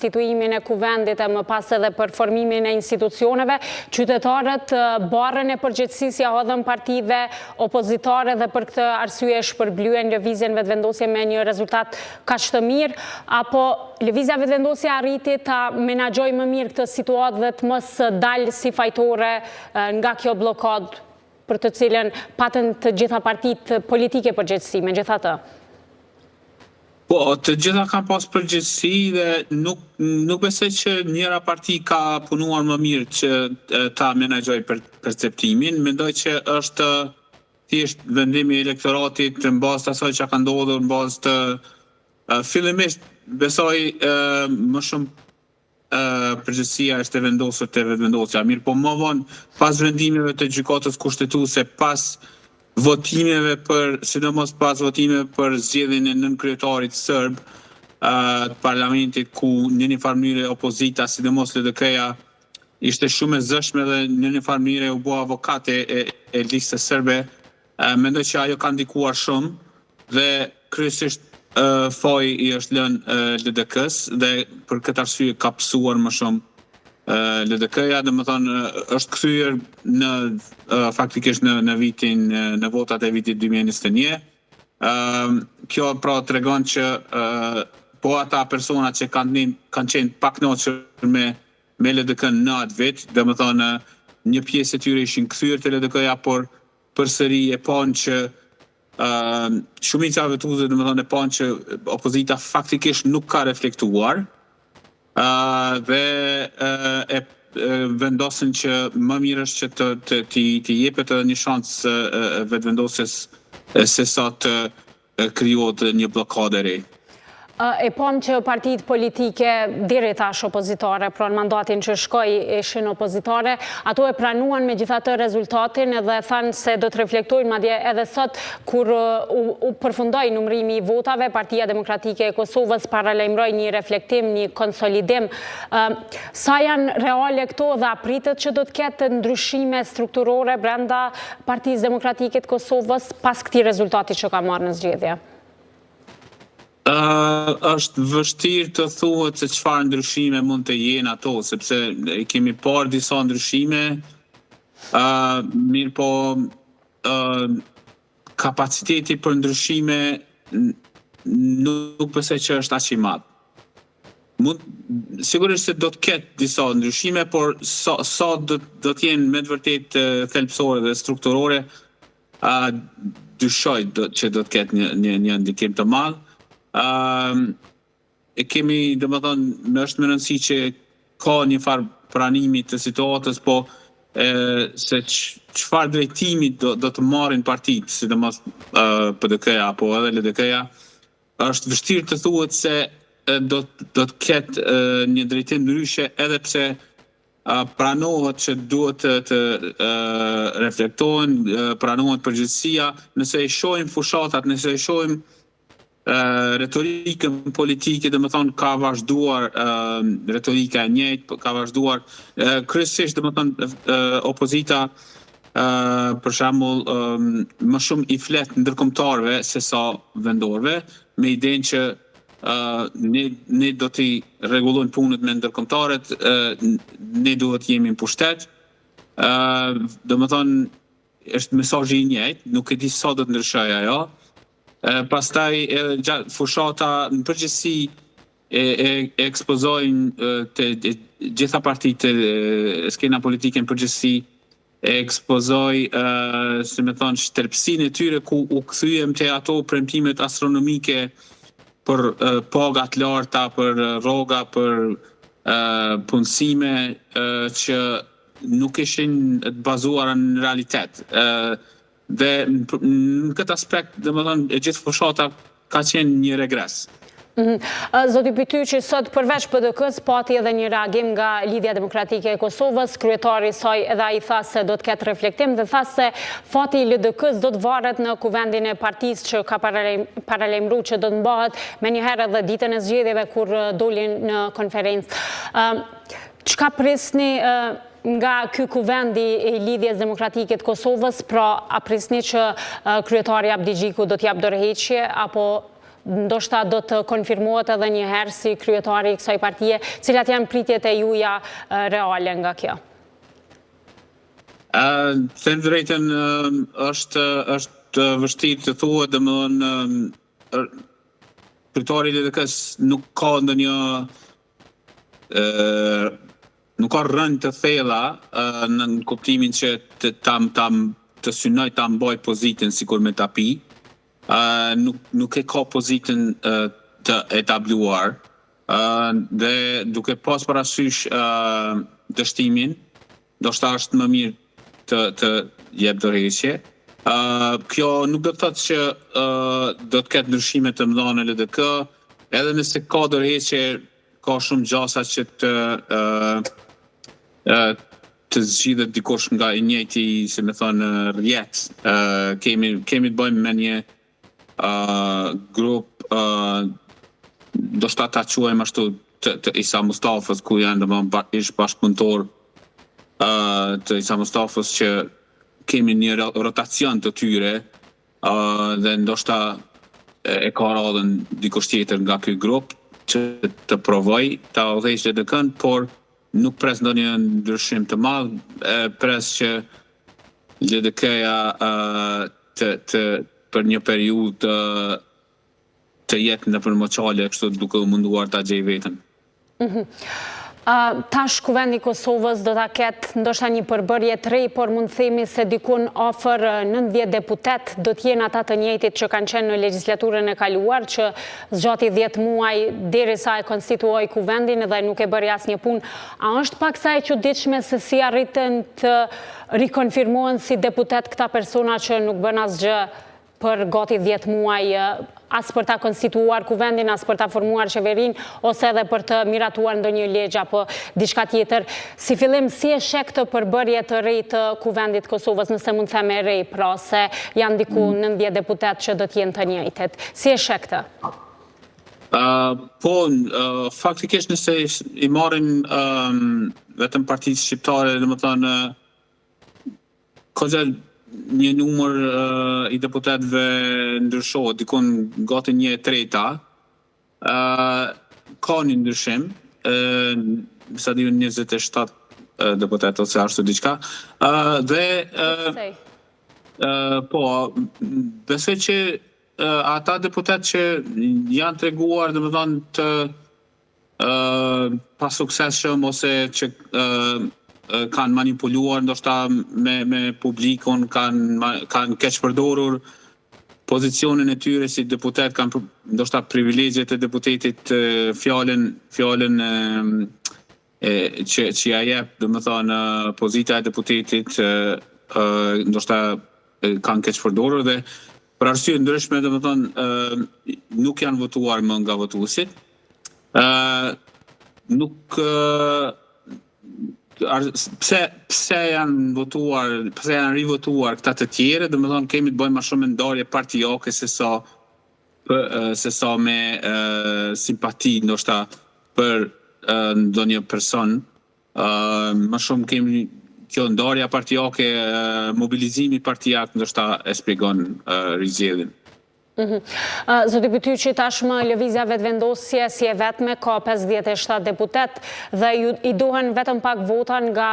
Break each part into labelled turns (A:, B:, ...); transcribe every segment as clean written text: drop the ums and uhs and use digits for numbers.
A: konstituimin e kuvendit e më pas edhe për formimin e institucioneve, qytetarët barrën e përgjegjësisë ia hodhën partive opozitare dhe për këtë arsye e shpërblyen Lëvizjen Vetëvendosje me një rezultat kaq të mirë, apo Lëvizja Vetëvendosje arriti ta menaxhojë më mirë këtë situatë dhe të mos dalë si fajtore nga kjo bllokadë për të cilën patën të gjitha partitë politike përgjegjësi, megjithatë.
B: Po, të gjitha kanë pas përgjegjësi dhe nuk nuk besoj që njëra parti ka punuar më mirë që ta menaxhojë per, perceptimin. Mendoj që është thjesht vendimi i elektoratit në bazë të asaj që ka ndodhur, në bazë të fillimisht besoj më shumë përgjegjësia është e vendosur te Vetëvendosja. Mirëpo më vonë, pas vendimeve të Gjykatës Kushtetuese, pas votimeve për, sidomos pas votimeve për zgjedhjen e nënkryetarit serb të parlamentit, ku në një farë mënyre opozita, sidomos LDK-ja, ishte shumë e zëshme dhe në një farë mënyre u bë avokat e, e, e listës serbe, mendoj që ajo ka ndikuar shumë dhe kryesisht faji i është lënë LDK-së dhe për këtë arsye ka pësuar më shumë LDK-ja, domethënë është kthyer në faktikisht në në vitin në votat e vitit 2021. Kjo pra tregon që po ata persona që kanë kanë qenë pakënaqur me me LDK-n në atë vit, domethënë një pjesë e tyre ishin kthyer te LDK-ja, por përsëri e panë që shumica e votuesve domethënë e panë që opozita faktikisht nuk ka reflektuar dhe e vendosën që më mirë është që të të t'i t'i jepet edhe një shans Vetëvendosjes se sa të krijohet një bllokadë e re.
A: E pamë që partitë politike deri tash opozitare, pra në mandatin që shkoi ishin opozitare, ato e pranuan megjithatë rezultatin edhe thanë se do të reflektojnë, madje edhe sot kur u përfundoi numërimi i votave, Partia Demokratike e Kosovës paralajmëroi një reflektim, një konsolidim. Sa janë reale këto dhe a pritet që do të ketë ndryshime strukturore brenda Partisë Demokratike të Kosovës pas këtij rezultati që ka marrë në zgjedhje?
B: Është vështirë të thuhet se çfarë ndryshime mund të jenë ato, sepse i kemi parë disa ndryshime, mirëpo kapaciteti për ndryshime nuk besoj që është aq i madh. Mund, sigurisht se do të ketë disa ndryshime, por sa, sa do, do të jenë me të vërtetë thelbësore dhe strukturore, a dyshoj do, që do të ketë një, një, një ndikim të madh. Ë e kemi, domethënë, më është me rëndësi që ka një farë pranimi të situatës, po e, se çfarë drejtimi do, do të marrin partitë, sidomos PDK-ja apo edhe LDK-ja, është vështirë të thuhet se do do të ketë një drejtim ndryshe edhe pse pranohet që duhet të, të reflektohen, pranohet përgjegjësia, nëse i shohim fushatat, nëse i shohim retorikën politike, domethënë ka vazhduar retorika e njëjtë, ka vazhduar kryesisht domethënë opozita për shembull më shumë i flet ndërkombëtarëve se sa vendorëve, me idenë që ne ne do t'i rregullojmë punët me ndërkombëtarët, ne duhet jemi në pushtet. Domethënë është mesazhi i njëjtë, nuk e di sa do të ndryshojë ajo. Pastaj edhe gjatë fushata në përgjithësi e, e, e ekspozojnë të, të gjitha partitë e skena politike në përgjithësi e ekspozoi, si me thonë, shterpësinë e tyre ku u kthyem te ato premtimet astronomike për paga të larta, për rroga, për punësime që nuk ishin të bazuara në realitet. Dhe në këtë aspekt, domethënë, e gjithë fushata ka qenë një regres.
A: Mhm. Zoti Bytyqi, sot përveç PDK-së pati edhe një reagim nga Lidhja Demokratike e Kosovës, kryetari i saj edhe ai tha se do të ketë reflektim dhe tha se fati i LDK-së do të varet në kuvendin e partisë që ka paralajmëruar që do të mbahet menjëherë edhe ditën e zgjedhjeve kur doli në konferencë. Çka prisni nga ky kuvend i Lidhjes Demokratike të Kosovës, pra a prisni që kryetari Abdixhiku do të japë dorëheqje apo? ndoshta do të konfirmohet edhe një herë si kryetari i kësaj partie, cilat janë pritjet e juja reale nga kjo?
B: Them drejtën, është është vështirë të thuhet, domethënë kryetari i LDK-së nuk ka ndonjë nuk ka rrënjë të thella në kuptimin që të ta ta të synoj ta mbaj pozitën sikur me tapi. Nuk nuk e ka pozitën të etabluar dhe duke pas parasysh dështimin, ndoshta është më mirë të të jep dorëheqje. Kjo nuk do të thotë që do të ketë ndryshime të mëdha në LDK, edhe nëse ka dorëheqje, ka shumë gjasa që të të zgjidhet dikush nga i njëjti, si me thonë, rrjet. Kemi kemi të bëjmë me një grup, ndoshta ta quajmë ashtu të, të Isa Mustafës, ku janë domethënë ish bashkëpunëtor të Isa Mustafës që kemi një rotacion të tyre dhe ndoshta e ka radhën dikush tjetër nga ky grup që të provoj ta udhëheqë LDK-n, por nuk pres ndonjë ndryshim të madh, pres që LDK-ja të të për një periudhë të të jetë nëpër moçale kështu duke u munduar ta gjej veten.
A: Mhm. Tash Kuvendi i Kosovës do ta ketë ndoshta një përbërje të re, por mund të themi se dikun afër 90 deputet do të jenë ata të njëjtit që kanë qenë në legjislaturën e kaluar, që zgjati 10 muaj derisa e konstituoi Kuvendin dhe nuk e bëri asnjë punë. A është paksa e çuditshme se si arritën të rikonfirmohen si deputet këta persona që nuk bënë asgjë për gati 10 muaj as për ta konstituuar kuvendin, as për ta formuar qeverinë, ose edhe për të miratuar ndonjë ligj apo diçka tjetër. Si fillim, si e sheh këtë përbërje të re të kuvendit Kosovës, nëse mund të them e re, pra se janë diku 90 mm. deputet që do të jenë të njëjtit. Si e sheh këtë?
B: Uh, po, uh, faktikisht nëse i marrim um, vetëm partitë shqiptare, domethënë, Goxha një numër i deputetëve ndryshohet, dikun gati një e treta, ka një ndryshim, sa di unë 27 deputetë ose ashtu diçka. Dhe po, besoj që ata deputetë që janë treguar, domethënë të pasuksesshëm ose që kanë manipuluar ndoshta me me publikun, kanë kanë keqpërdorur pozicionin e tyre si deputet, kanë ndoshta privilegjet e deputetit fjalën fjalën e që që ja jep, domethënë pozita e deputetit ndoshta kanë keqpërdorur dhe për arsye ndryshme, domethënë nuk janë votuar më nga votuesit. Ë nuk pse pse janë votuar, pse janë rivotuar këta të tjerë, domethënë kemi të bëjmë më shumë me ndarje partiake se sa për se sa me simpati ndoshta për ndonjë person. Më shumë kemi kjo ndarja partiake, mobilizimi partiak ndoshta e shpjegon rizgjedhjen.
A: Mhm. Zoti Bytyqi, tashmë Lëvizja Vetëvendosje si e vetme ka 57 deputet dhe i duhen vetëm pak vota nga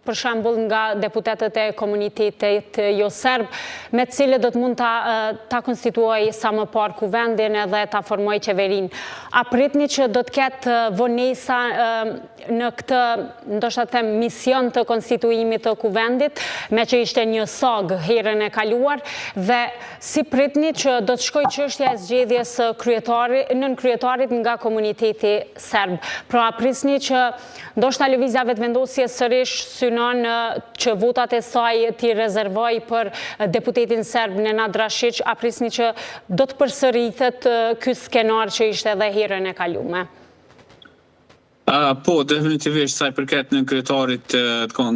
A: për shembull nga deputetët e komunitetit jo serb, me të cilët do të mund ta ta konstituojë sa më parë kuvendin edhe ta formojë qeverinë. A pritni që do të ketë vonesa në këtë, ndoshta të them, mision të konstituimit të kuvendit, meqë ishte një sagë herën e kaluar, dhe si pritni që do të shkojë çështja e zgjedhjes së nënkryetarit nga komuniteti serb. Pra a prisni që ndoshta Lëvizja Vetëvendosje sërish synon që votat e saj t'i rezervojë për deputetin serb Nenad Rashiq, a prisni që do të përsëritet ky skenar që ishte edhe herën e kalume?
B: Po, definitivisht sa i përket nënkryetarit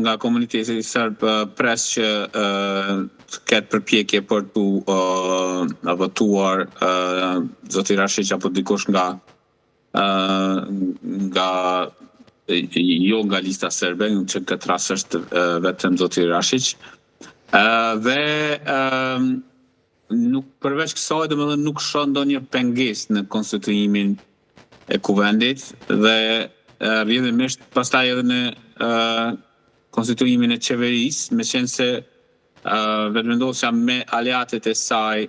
B: nga komuniteti serb, pres që të ketë përpjekje për t'u votuar zoti Rashiq apo dikush nga nga jo nga lista serbe, që në këtë rast është vetëm zoti Rashiq. Dhe. nuk përveç kësaj domethënë nuk shoh ndonjë pengesë në konstituimin e kuvendit dhe rrjedhimisht pastaj edhe në konstituimin e qeverisë, meqenëse Vetëvendosja me aleatët e saj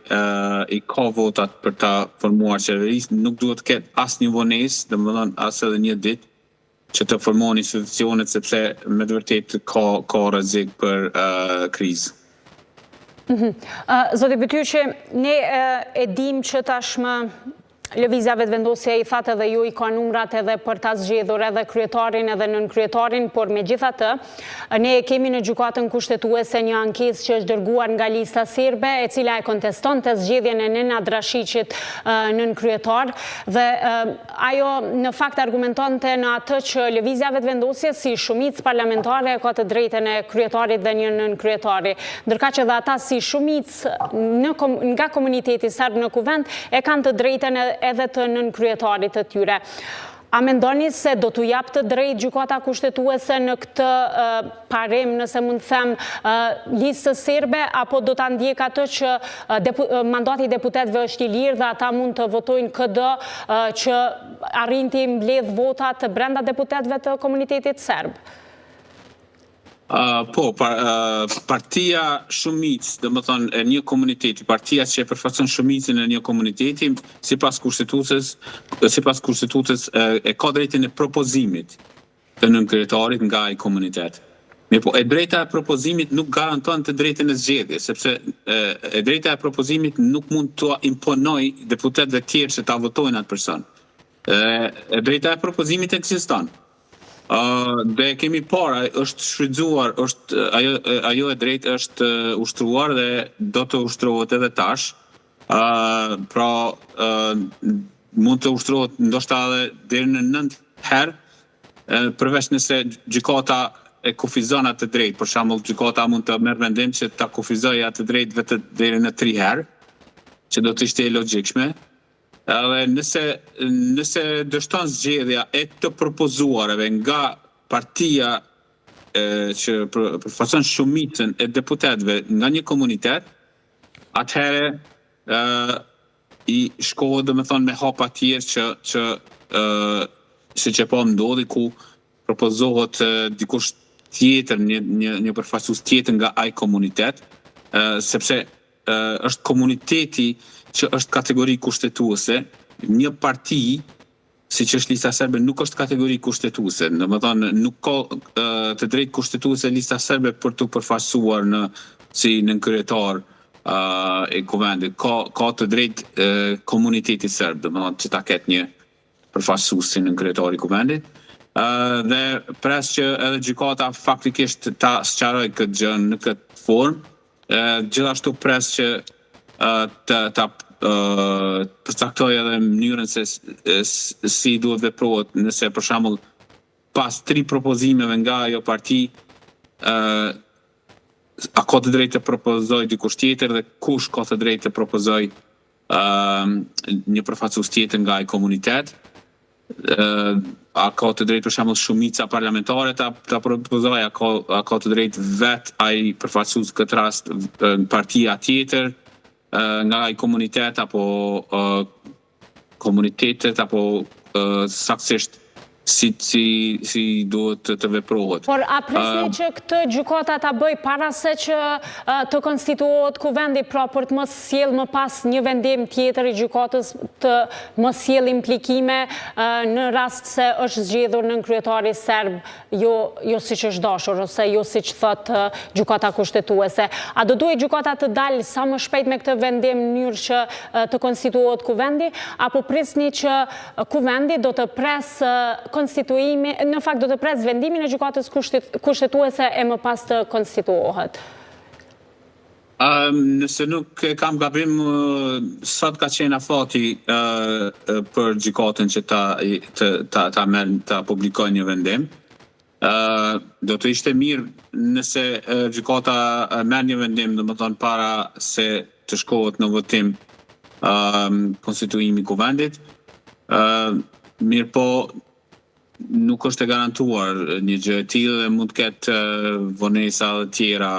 B: i ka votat për ta formuar qeverisë, nuk duhet të ketë asnjë vonesë, domethënë as edhe një ditë që të formohen institucionet sepse me të vërtetë ka ka rrezik për krizë.
A: Mhm. Zoti Bytyqi, ne e dim që tashmë Lëvizja Vetëvendosje i thatë edhe ju i ka numrat edhe për ta zgjedhur edhe kryetarin edhe nënkryetarin, por megjithatë, ne e kemi në gjykatën kushtetuese një ankesë që është dërguar nga lista serbe, e cila e kontestonte zgjedhjen e Nenad Rashiqit nënkryetar dhe ajo në fakt argumentonte në atë që Lëvizja Vetëvendosje si shumicë parlamentare e ka të drejtën e kryetarit dhe një nënkryetari, ndërkaq edhe ata si shumicë në nga komuniteti serb në kuvend e kanë të drejtën edhe të nënkryetarit të tyre. A mendoni se do t'u japë të drejtë gjykata kushtetuese në këtë parim, nëse mund të them, listës serbe, apo do ta ndjekë atë që mandati i deputetëve është i lirë dhe ata mund të votojnë këdo që arrin t'i mbledhë votat brenda deputetëve të komunitetit serb?
B: Po, partia shumicë, domethënë e një komuniteti, partia që e përfaqëson shumicën e një komuniteti, sipas kushtetutës, sipas kushtetutës e ka drejtën e propozimit të nënkryetarit nga ai komunitet. Mirëpo, e drejta e propozimit nuk garanton të drejtën e zgjedhjes, sepse e drejta e propozimit nuk mund t'ua imponojë deputetëve tjerë që ta votojnë atë person. E drejta e propozimit ekziston. Dhe e kemi parë, është shfrytëzuar, është ajo ajo e drejtë është ushtruar dhe do të ushtrohet edhe tash. Pra mund të ushtrohet ndoshta edhe deri në 9 herë, përveç nëse gjykata e kufizon atë të drejtë, për shembull gjykata mund të merr vendim që ta kufizojë atë të drejtë vetëm deri në 3 herë, që do të ishte e logjikshme. Edhe nëse nëse dështon zgjedhja e të propozuarve nga partia e, që përfaqëson shumicën e deputetëve nga një komunitet, atëherë ë i shkohet domethënë me hapa tjerë që që ë siç e pamë ndodhi ku propozohet dikush tjetër, një një një përfaqësues tjetër nga ai komunitet, ë sepse është komuniteti që është kategori kushtetuese, një parti siç është Lista Serbe nuk është kategori kushtetuese, domethënë nuk ka të drejtë kushtetuese Lista Serbe për t'u përfaqësuar në si nënkryetar e kuvendit. Ka ka të drejtë komuniteti serb, domethënë që ta ketë një përfaqësues si nënkryetar i kuvendit. Dhe pres që edhe gjykata faktikisht ta sqarojë këtë gjë në këtë formë. Gjithashtu pres që të ta përcaktoj edhe mënyrën se si duhet veprohet nëse për shembull pas tri propozimeve nga ajo parti a ka të drejtë të propozojë dikush tjetër dhe kush ka të drejtë të propozojë një përfaqësues tjetër nga ai komunitet. A ka të drejtë për shembull shumica parlamentare ta ta propozojë, a ka a ka të drejtë vet ai përfaqësues në këtë rast partia tjetër nga ai komunitet apo komunitetet apo saktësisht si si si duhet të, të veprohet.
A: Por a prisni që këtë gjykata ta bëjë para se që të konstituohet kuvendi, pra për të mos sjellë më pas një vendim tjetër i gjykatës të mos sjellë implikime në rast se është zgjedhur nënkryetari serb jo jo siç është dashur ose jo siç thotë gjykata kushtetuese. A do duhej gjykata të dalë sa më shpejt me këtë vendim në mënyrë që të konstituohet kuvendi, apo prisni që Kuvendi do të presë konstituimi, në fakt do të presë vendimin e gjykatës kushtetuese e më pas të konstituohet.
B: Nëse nuk e kam gabim, sot ka qenë afati për gjykatën që ta ta ta merr ta publikojë një vendim. Do të ishte mirë nëse gjykata merr një vendim, domethënë para se të shkohet në votim konstituimi i kuvendit. Mirëpo nuk është e garantuar një gjë e tillë dhe mund të ketë vonesa dhe tjera.